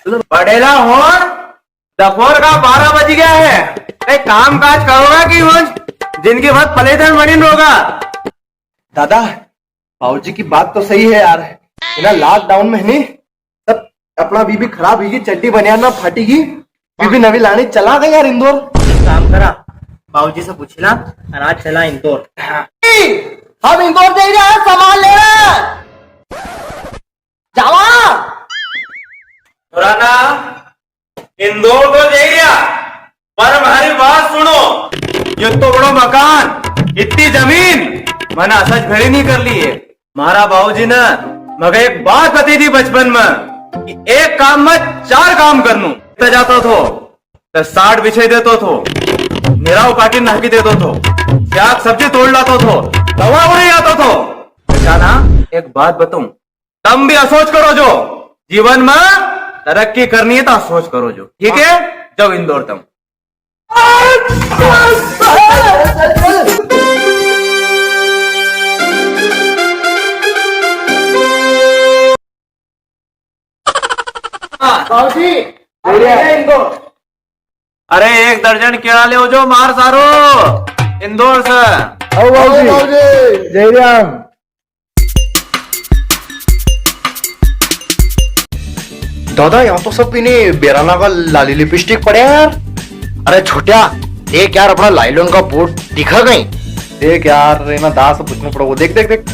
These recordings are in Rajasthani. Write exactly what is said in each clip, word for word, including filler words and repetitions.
पड़ेला हो, दोपहर का बारह बज गया है, कई काम काज करोगा कि बस जिंदगी भर पलेथन बनी रहोगा? दादा, बाबूजी की बात तो सही है यार, इना लॉकडाउन में है नी, सब अपना बीबी खराब हुई, चड्डी बनियान ना फाटी गई, बीबी नवी लानी, चला गई यार इंदौर। एक काम करा, बाबूजी से पूछ ला, और आज चला इंदौर। हाँ। हम इंदौर जा रहे हैं, सामान लेना। जावा। खुराना, इंदौर तो जई रिया, पर म्हारी बात सुनो। ये तो बड़ो मकान, इतनी जमीन, मने असज भेरी नी कर ली है। म्हारा बाबूजी ने मगे एक बात बताई थी बचपन में कि एक काम में चार काम करनू। तो जातो थो, तो साठ बिछे देतो थो, निराव काटी नाकी देतो थो, शाक सब्जी तोड़ लातो थो, दवा उड़ी आतो थो। बेटा ना, एक बात बताऊं, तम भी असोच करो जो जीवन में तरक्की करनी है तो असोच करो जो, ठीक है? जाओ इंदौर तम। बाबूजी, अरे इंदौर। अरे एक दर्जन केला ले जो मार सारो इंदौर से। आओ बाबूजी। जय राम। दादा, यहाँ तो सब इन्हें बेराना का लाली लिपस्टिक पड़े हैं यार। अरे छोट्या, देख यार, अपना लाइलॉन का बोर्ड दिखा कहीं? देख यार, इना दास पूछना पड़ेगो। देख, देख, देख।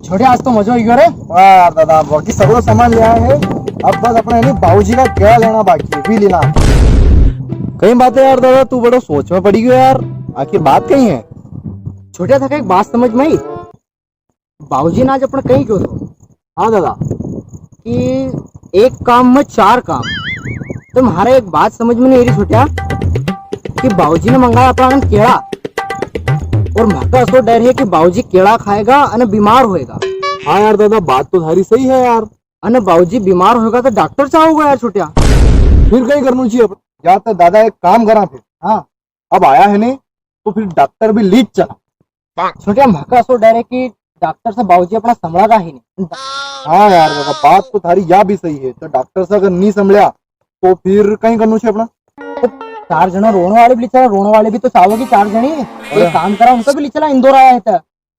छोट्या, आज तो मजो आई गयो रे। वाह यार दादा, बाकी सगळो सामान ले आया है। अब बस अपना है नी बाबूजी का केला लेना बाकी है, भी लेना। कई बात है यार दादा, तू बड़ो सोच में पड़ी गयो यार, आखिर बात कई है? छोट्या, थाके एक बात समझ में आई? बाबूजी ने आज अपने कई क्यो थो? हाँ दादा। कि एक काम में चार काम। तो म्हारे एक बात समझ में नी आई री छोट्या, कि बाबूजी ने मंगाया अपना कन केला, और म्हाका असो डर है कि बाबूजी केला खाएगा अने बीमार होएगा। हाँ यार दादा, बात तो थारी सही है यार। अने बाबूजी बीमार होएगा तो डॉक्टर चाहोगा यार छोट्या। फिर कई करनू चाहिए अपन? या तो दादा एक काम करा फिर। हाँ। अब आया है नी, तो फिर डॉक्टर भी लीज चला। छोट्या, म्हाका असो डर है कि डॉक्टर से बाबूजी अपना संभला का ही नी। हाँ यार दादा, बात तो थारी या भी सही है, तो डॉक्टर से अगर नी संभल्या, तो फिर कई करनू चाहिए अपना? तो चार जणा रोने वाले भी ली चला, रोने वाले भी तो चाहोगी चार जणी। एक काम करा, उनको भी ली चला, इंदौर आया है तो।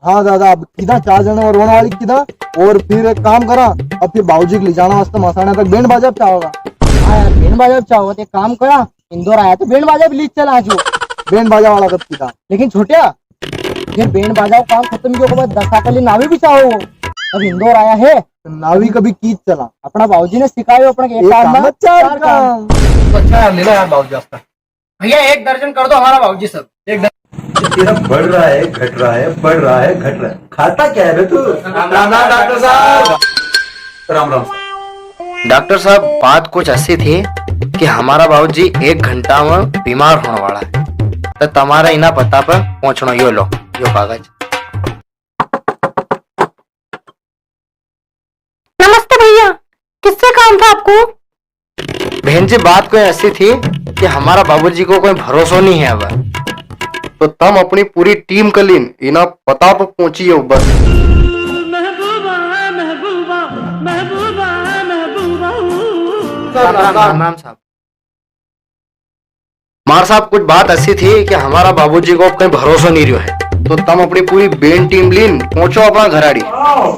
हाँ दादा, अब किदा चार जणा रोने वाली किदा, और फिर एक काम करा, अब फिर बाबूजी के ले जाना वास्ते मसाणा तक बैंड बाजा पे चाहोगा। हाँ यार, बैंड बाजा पे चाहोगा, तो एक काम करा, इंदौर आया तो बैंड बाजा भी लीज चला जो। बैंड बाजा वाला कब किदा? लेकिन छोट्या, ये बैंड बाजा को काम खत्म कियो के बाद दस आकली नावी भी चाहो, अब इंदौर आया है। तो नावी कभी कीज चला? अपना बाबूजी ने सिखायो, अपना एक एक काम काम में में चार चार काम। काम। तो अच्छा यार, ले लो यार बाबूजी आपका। भैया, एक दर्जन कर दो हमारा बाबूजी सब। एक दर्जन। तेरा बढ़ रहा है, घट रहा है, बढ़ रहा है, घट रहा है। खाता क्या है बे तू? राम राम डॉक्टर साहब। राम राम। डॉक्टर साहब, बात कुछ ऐसी थी कि हमारा बाबूजी एक घंटा में बीमार होने वाला है, तो तमारा इना पता पर पहुंचना। यो लो, यो कागज। नमस्ते भैया, किससे काम था आपको? बहन जी, बात कोई ऐसी थी कि हमारा बाबूजी को कोई भरोसो नी है अब। तो तम अपनी पूरी टीम के लीन इना पता पर पहुंची हो बस। महबूबा, महबूबा, महबूबा, महबूबा। राम राम, राम राम साहब। मार साहब, कुछ बात ऐसी थी कि हमारा बाबूजी को कई भरोसो नी रियो है, तो तम अपनी पूरी बेन टीम लीन पहुंचो अपना घर आड़ी। आओ।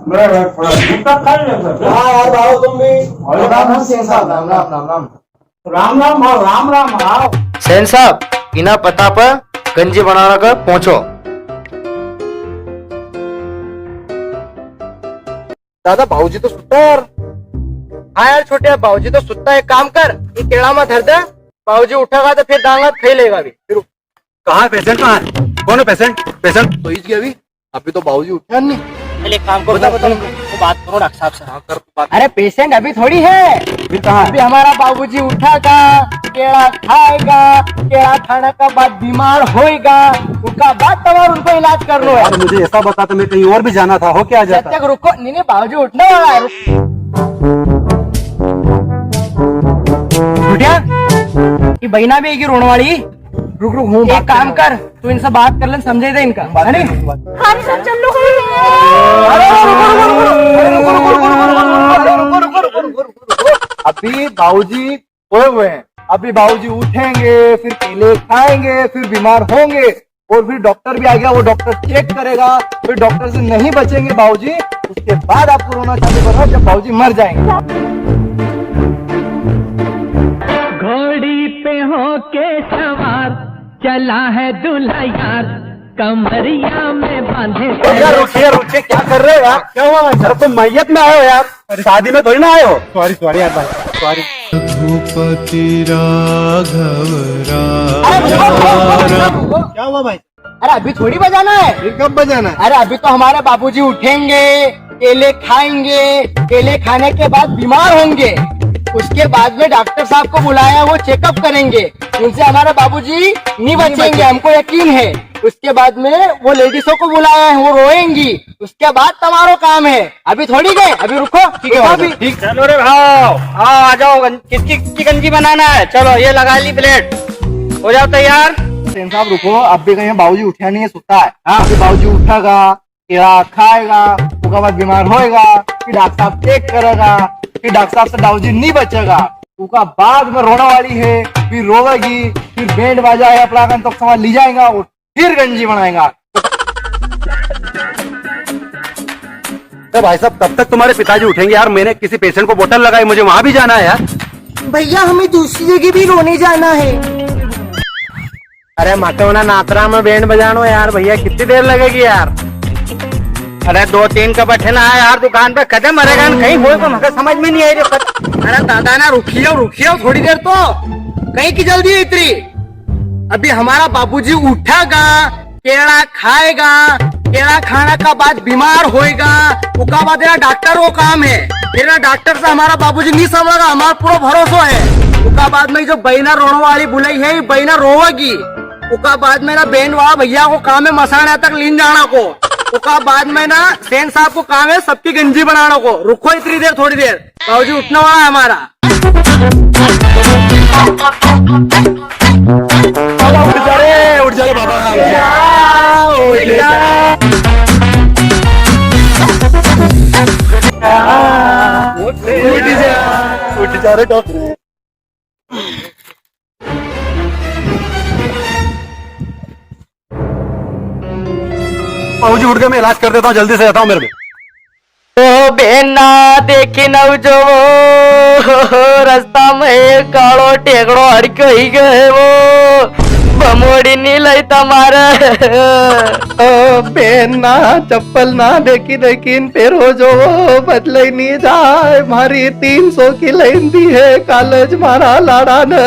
मैं थोड़ा गुटखा खा लेता हूँ। हाँ यार, आओ तुम भी। राम राम सेन साहब, राम राम, राम राम। राम राम, आओ, राम राम, आओ। सेन साहब, इना पता पर गंजी बनाना कर पहुंचो। दादा, बाबूजी तो सुता है यार। हाँ यार छोटे, बाबूजी तो सुता है, एक काम कर, ये केला में धर दे, बाबूजी उठेगा तो फिर दांगा खाई लेगा अभी। फिर कहाँ है पेशेंट, कहाँ है? कौन है पेशेंट? पेशेंट तो इज गया अभी, अभी तो बाबूजी उठा नहीं। चल एक काम करो, बता, बता। वो बात करो डॉक्टर साहब से। हाँ, कर बात। अरे पेशेंट अभी थोड़ी है, फिर कहाँ है? अभी हमारा बाबूजी उठेगा, केला खाएगा, केला खाने के बाद बीमार होएगा, उसका बाद तुम्हारा उनको इलाज करना है। यार, मुझे ऐसा बताता, मैं कहीं और भी जाना था, हो क्या जाता? जब तक रुको, नहीं, नहीं, बाबूजी उठने वाला है, रुक। छोटिया, ये बहना भी एक ही रोने वाली। रुक, रुक, हूँ एक बात काम कर। कर, तू इनसे बात कर ले, समझे दे इनका, है नी? हाँ जी सर, चल लो। अरे, रुको, रुको, रुको, रुको, रुको, रुको, रुको, रुको, रुको, रुको, रुको, रुको, रुको, रुको, रुको, रुको, रुको, रुको, रुको। अभी बाबूजी सोए हुए हैं, अभी बाबूजी उठेंगे, फिर केले खाएंगे, फिर बीमार होंगे, और फिर डॉक्टर भी आ गया, वो डॉक्टर चेक करेगा, फिर डॉक्टर से नहीं बचेंगे बाबूजी, उसके बाद आपको रोना चालू करना जब बाबूजी मर जाएंगे। घोड़ी पे होके सवार, चला है दूल्हा यार, कमरिया में बांधे। यार रुकिए, रुकिए, क्या कर रहे हो यार? क्या हुआ भाई साहब? अरे तुम मैयत में आए हो यार, शादी में थोड़ी ना आए हो। सॉरी, सॉरी यार भाई, सॉरी। रघुपति राघव राम। क्या हुआ भाई? अरे अभी थोड़ी बजाना है। फिर कब बजाना है? अरे अभी तो हमारे बाबूजी उठेंगे, केले खाएंगे, केले खाने के बाद बीमार होंगे, उसके बाद में डॉक्टर साहब को बुलाया, वो चेकअप करेंगे, उनसे हमारे बाबूजी नहीं बचेंगे, हमको यकीन है। उसके बाद में वो लेडीजों को बुलाया है, वो रोएंगी, उसके बाद तुम्हारो काम है। अभी थोड़ी गए, अभी रुको, ठीक है रुको भाई अभी। साहब, ठीक। चलो रे भाव, आओ, आ जाओ, गं-, किसकी, किसकी गंजी बनाना है? चलो, ये लगा ली प्लेट, हो जाओ तैयार। सेन साहब रुको, अब भी कहीं बाबूजी उठा नहीं है, सुता है। हाँ। अभी बाबूजी उठेगा, केला खाएगा, उसके बाद बीमार होएगा, फिर डॉक्टर साहब चेक करेगा, फिर डॉक्टर साहब से बाबूजी नहीं बचेगा, उसका बाद में रोने वाली है, फिर रोवेगी, फिर बैंड बाजा है अपना कन तो सामान ले जाएगा और फिर गंजी बनाएगा। तो भाई साहब, कब तक तुम्हारे पिताजी उठेंगे यार? मैंने किसी पेशेंट को बोतल लगाई, मुझे वहां भी जाना है यार। भैया, हमें दूसरी जगह भी रोने जाना है। अरे, मत होना, नातरा में बैंड बजानो यार। भैया, कितनी देर लगेगी यार? अरे, दो तीन का बैठे ना यार दुकान पे, कदे मरेगा न कहीं, वो तो मगर समझ में नहीं आई रही। अरे दादा ना, रुकियो, रुकियो थोड़ी देर तो, कहीं की जल्दी है इतनी? अभी हमारा बाबूजी उठेगा, केला खाएगा, केला खाने का बाद बीमार होएगा, उका बाद ना डॉक्टर को काम है। फिर ना डॉक्टर से हमारा बाबूजी नहीं संभलेगा, हमारा पूरा भरोसा है। उका बाद में जो बहना रोने वाली बुलाई है, ये बहना रोवेगी। उका बाद में ना बैंड वाला भैया को काम है मसाणा तक लीन जाना को। उका बाद में ना सेन साहब को काम है सबकी गंजी बनाना को। रुको इतनी देर, थोड़ी देर, बाबूजी उठने वाला है हमारा। उठ जा रे, उठ जा रे बाबा। उठ जा। उठ जा। उठ जा रे डॉक्टर। बाबूजी उठ गए, मैं इलाज कर देता हूँ, जल्दी से जाता हूँ मेरे को। ओ बेना, देखी न जो वो रास्ता में एक कालो टेकड़ो अड़क्यो ही गयो है वो, भमोड़ी नी लई तमारे। ओ बेना, चप्पल ना देखी देखी न पेरो जो वो बदले नी जाए, मारी तीन सौ की लेंदी है कॉलेज मारा लाड़ा ने।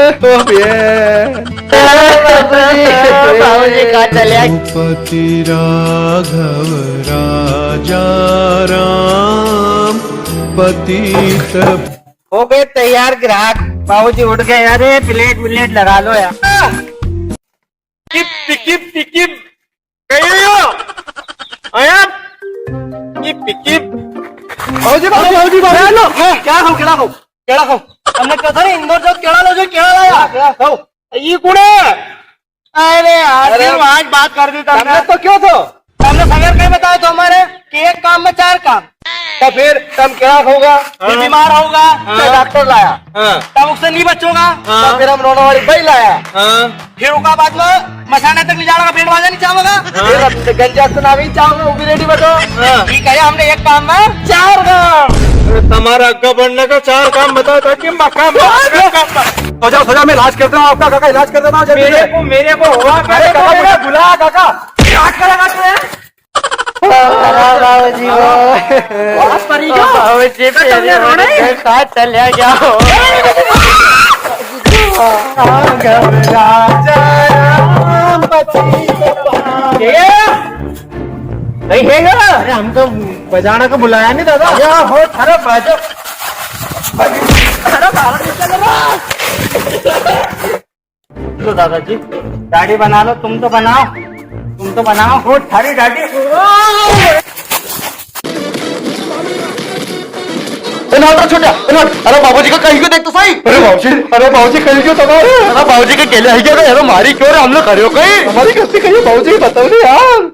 ओ बेन। बाबूजी, बाबूजी कहाँ चले? रघुपति राघव राजा राम पतित। हो गए तैयार ग्राहक, बाबूजी उठ गए। अरे प्लेट व्लेट लगा लो यार। किप, किप, किप। कई हो? आया? किप, किप। बाबूजी, बाबूजी, बाबूजी, बाबूजी। लो, हाँ, क्या खाओ, क्या खाओ? केला खाओ। हमने कहा था ना, इंदौर जाओ, केला लो, जो केला लाया। केला खाओ। ये कुण है? अरे यार, अरे, फिर आज बात कर दी तुमने। तुमने तो क्यों थो? तुमने सवेर कहीं बताया था हमारे कि एक काम में चार काम। तो फिर तुम केला खाओगा, फिर हाँ। बीमार होगा, हाँ। तो डॉक्टर लाया। हाँ। तब उससे नहीं बचोगा। हाँ। तो फिर हम रोने वाली बई लाया। हाँ। फिर उका बाद में मसाने तक ले जाना का पेट बाजा नहीं चाहेगा। हाँ। फिर अब गंजा सुनामी चाहोगे, वो भी रेडी बैठो। हाँ। ठीक है, हमने एक काम में चार काम। अरे, तुम्हारा अग्गा बढ़ने का चार काम बताओ ताकि मकान में। सो जाओ, सो जाओ, मैं इलाज कर देता हूँ आपका, काका, इलाज कर देता हूँ जल्दी मेरे से। को, मेरे को हुआ अरे, क्या काका, मेरा? मुझे बुला, काका। क्या करेगा तू? अरे बाबूजी, वो। बहुत परी गयो। बाबूजी, तो तुमने रोना ही? मेरे साथ चले गया हो। ये? नहीं है क्या? अरे, हम तो बजाना को बुलाया नहीं, दादा। अरे, हो, अरे, बाजो। अरे, बाहर निकल रहा। लो दादाजी, दाढ़ी बना लो, तुम तो बनाओ, तुम तो बनाओ। ओ, थारी दाढ़ी। ए, ना, ना, छोटा, ए, ना, अरे बाबूजी का कहीं को देख तो सही। अरे बाबूजी, अरे बाबूजी कहीं क्यों तबाह है? अरे बाबूजी के केले आई गया, अरे मारी क्यों रे, हमने करियो कहीं? हमारी गलती कहीं, बाबूजी की बताओ नहीं यार।